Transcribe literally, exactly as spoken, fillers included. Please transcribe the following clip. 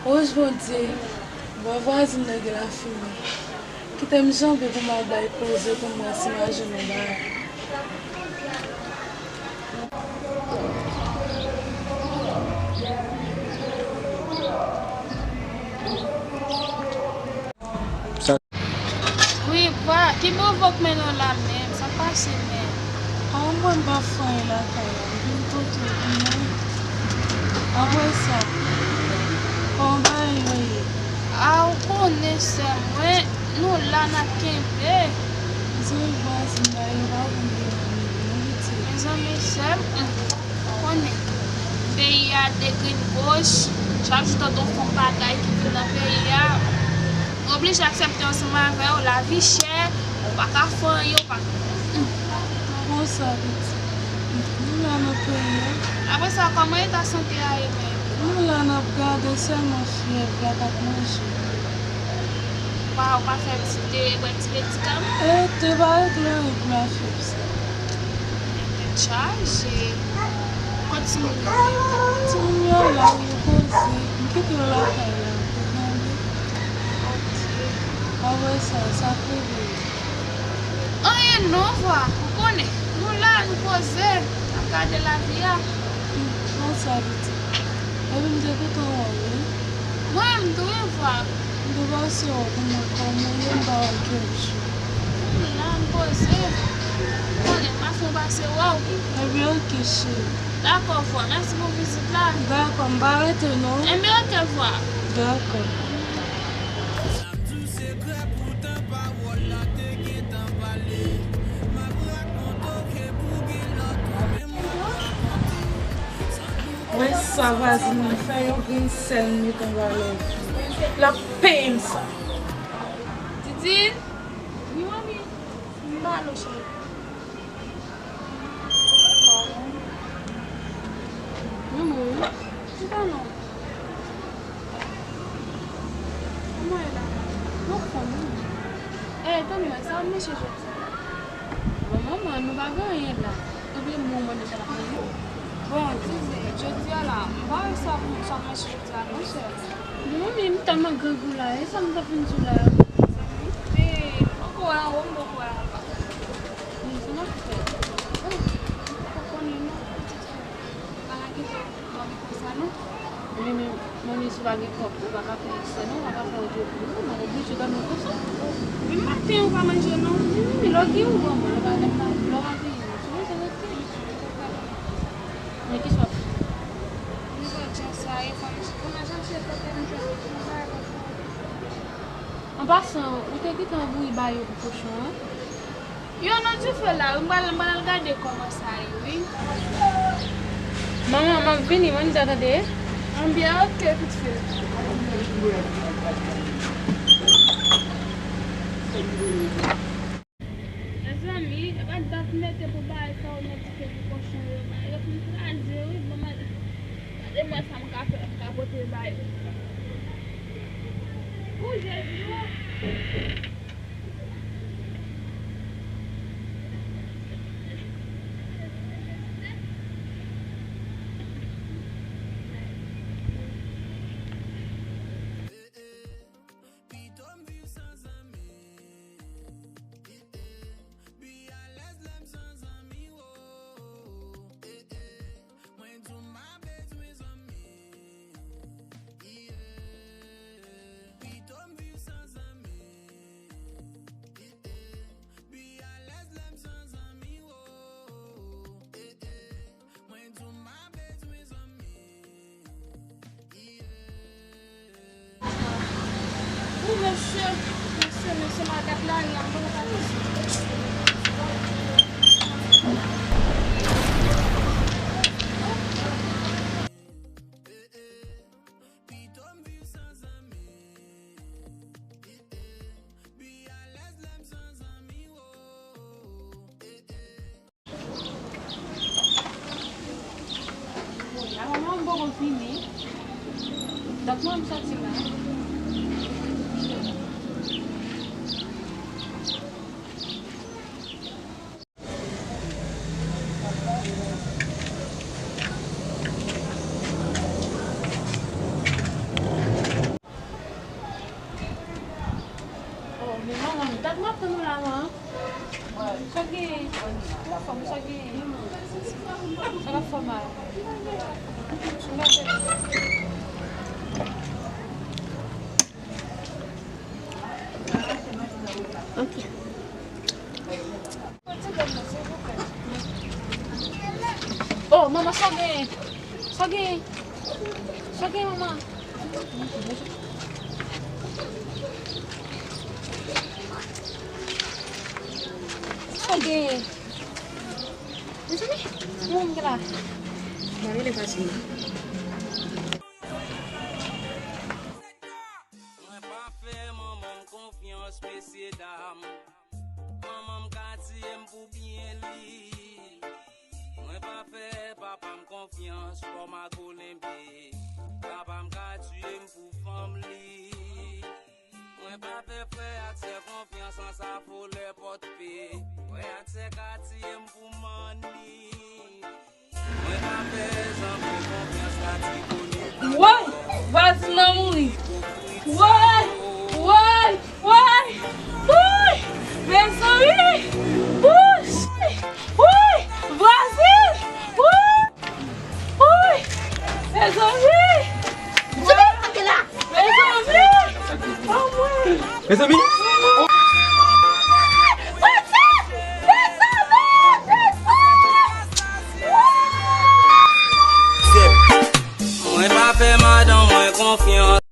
Wouch Bondye, m wè vwazin nan gen lafimen. Kite m janbe pou m al bay poze pou m wè si m a jwenn yon bagay. Wi, vwa, ki nouvo k mennen w la menm? Sa k pase menm? A, mwen m pa fè anyen lakay la. M vin tonton pou mwen. Apre sa, kòman bagay yo ye? A, ou konnen sè mwen, nou la n ap kenbe. Mezanmi, vwazin la, yo pa konn gen anyen non, pitit. Mezanmi, sè m, hmm, ou konnen. Peyi a degrenn goch, chak jou tande w fè yon bagay ki vin nan peyi a. Oblije aksepte ansanm avè w, lavi chè, ou pa ka fè anyen, ou pa ka. Konsa, pitit. Nou la nan peyi a. Apre sa, kòman eta sante a ye menm? Nou la n ap gade sèlman fyèv la k ap manje. Ou pa, ou pa fè ti te, bwè ti medikaman? E, te pa regle anyen pou lafyèv sa. Men tèt chaje. Kot timoun yo ye? Timoun yo la, yo poze. M kite yo lakay la pou gade. Ok. Apre sa, sa k rive yo? Anyen non, vwa. Ou konnen, nou la, nou poze, n ap gade lavi a. Hmm, konsa, pitit. Epi m te kontan wè w, wi. Mwen, m tou, wi, vwa. M te pase wè w pou mwen kòman w ye, m pa wè w kèk jou. M la, m poze. Ou konnen, m ap fè yon pase wè w. Ebyen, oke, cheri. Dakò, vwa. Mèsi pou vizit la. Dakò, m pa rete, non. Ebyen, oke, vwa. Dakò. Sa m di w sekrè, poutan pawòl la te gentan pale. M ap rakonte w ke pou gen lòt ou menm w ap rakonte. Wè sa vwazin nan fè, yon grenn sèl met anba lèv li. L ap peye m sa. Didine? Wi, manmi. M ba l, cheri. Mwen, mwen, wi. Ki pa non? Kòman e la? Mwen fò, wi. Eh, tann mwen, sa w manje jodi a? Bon, manman, nou pa gen anyen la. Oubyen mwen mande sa l ap manje? Bon, Didine, jodi a la, m pa wè sa pou sa w manje jodi a, non, chè. Bon, manmi, m tèlman grangou la, e sa m t ap vin di w la? Mezanmi, men m poko wè anwo, m poko wè anba. Bon, sa m ap fè? Oh, m pa konnen non, pitit fi. Pa ka kite w dòmi konsa non. Men, men, manmi, si w pa gen kòb, ou pa ka fè eksè non, ou pa ka fè otopi non, ou oblije dòmi konsa. Men maten ou pa manje non. Men, men, men, lè w gen yon granmoun, lè w pa, lè w pa, lè w pa genyen, ou bezwen rete. Men kisa w ap fè? M pa t jan sa ye, fò m, fò m al chache kote m jwenn yon bagay pou fè. An pasan, ou te gentan bouyi ba yo pou kochon an? Yo nan dife la, wi, m pral, m pral al gade kòman sa ye, wi. Manman, m ap vini, mwen deja tande. Anbyen, oke, pitit fi. Mezanmi, e pa dat mete pou bagay sa yo nan dife pou kochon yo, ba yo fin kraze, wi, bon, gade mwen sa m ka fè, m ka pote ba yo. O Jezi, o! Mwen di w m pa bezwen zanmi. Yeah. Pito m viv san zanmi. Yeah. Pi alèz lè m san zanmi, oh. Yeah, yeah. Mwen di w m pa bezwen zanmi. Yeah. Ou mesye, mesye, mesye, makat la, yaman pa mesye. Bon, la manman m poko fini. Donk mwen m soti la. Kòm sa gen, sa la fè mal. Ok. Oh, manman, sa gen? Sa gen? Sa gen, manman? Sa gen? Mezanmi, moun ki la. Mwen pa fè manman m konfyans, mesye dam. Manman m ka tiye m pou byen li. Mwen pa fè papa m konfyans kòm agolenbe. Papa m ka tiye m pou fanm li. Mwen pa fè frè ak sè konfyans an sa fo lè pòt pe. Frè ak sè ka tiye m pou manni. Woy, vwazin nan mouri. Woy, woy, woy. Woy, mezanmi. Woy, woy, vwazin. Woy, woy, mezanmi. Mezanmi. Mezanmi. Mwen pa fè madanm mwen konfyans.